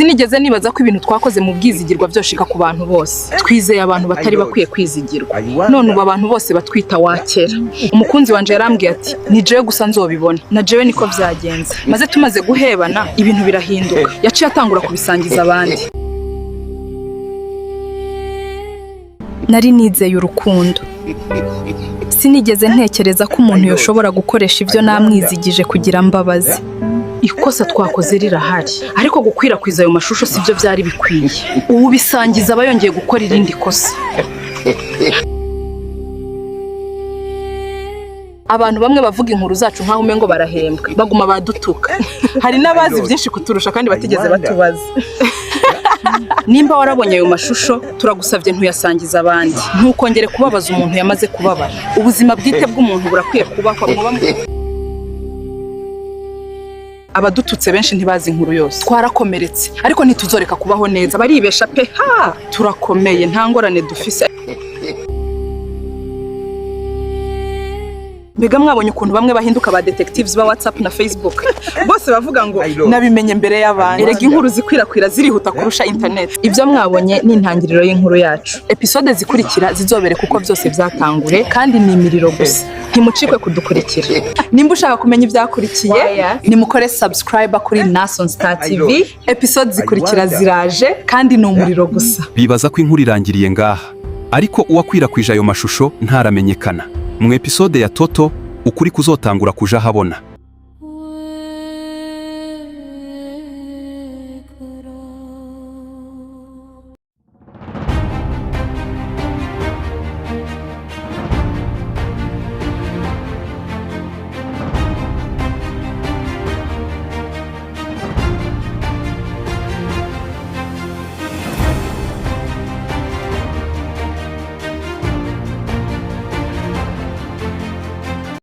Sinigeze nibaza ko ibintu twakoze mu bwizigirwa byoshika ku bantu bose. Twizeye abantu batari bakwiye kwizigirwa. None ubu abantu bose batwita wakera. Umukunzi wanje yarambwiye ati ni jewe gusa nzobibona, na jewe niko vyagenze. Maze tumaze guhebana ibintu birahinduka. Yaciye atangura kubisangiza abandi. Nari nizeye urukundo. Sinigeze ntekereza ko umuntu yoshobora gukoresha ibyo namwizigije kugira mbabazi. Ikosa twakoze rirahari, ariko gukwirakwiza ayo mashusho sibyo byari bikwiye. Ubu bisangiza aba yongeye gukora irindi kosa. Abantu bamwe bavuga inkuru zacu nkaho umengo barahembwa, baguma badutuka. Hari n'abazi byinshi kuturusha kandi batigeze batubaza. Nimba warabonye ayo mashusho, turagusabye ntuyasangize abandi. Ntukongere kubabaza umuntu yamaze kubabara. Ubuzima bwite bw'umuntu burakwiye kubahwa. Abadututse benshi ntibazi inkuru yose. Twarakomeretse, ariko ntituzoreka kubaho neza. Baribesha pe, ha! Turakomeye, nta ngorane dufise. Mbega mwabonye ukuntu bamwe bahinduka ba detectives ba WhatsApp na Facebook? Bose bavuga ngo nabimenye mbere y'abandi. Erega inkuru zikwirakwira zirihuta kurusha internet. Ibyo mwabonye ni intangiriro y'inkuru yacu. Episode zikurikira zizobereka uko byose byatangure, kandi ni imiriro gusa. Ntimucikwe kudukurikira. Nimba ushaka kumenya ibyakurikiye, nimukore subscribe kuri Nason Star TV. Episode zikurikira ziraje kandi ni umuriro gusa. Bibaza ko inkuru irangiriye ngaha, ariko uwakwirakwije ayo mashusho ntaramenyekana. Mu episode ya Toto, ukuri kuzotangura kuja habona.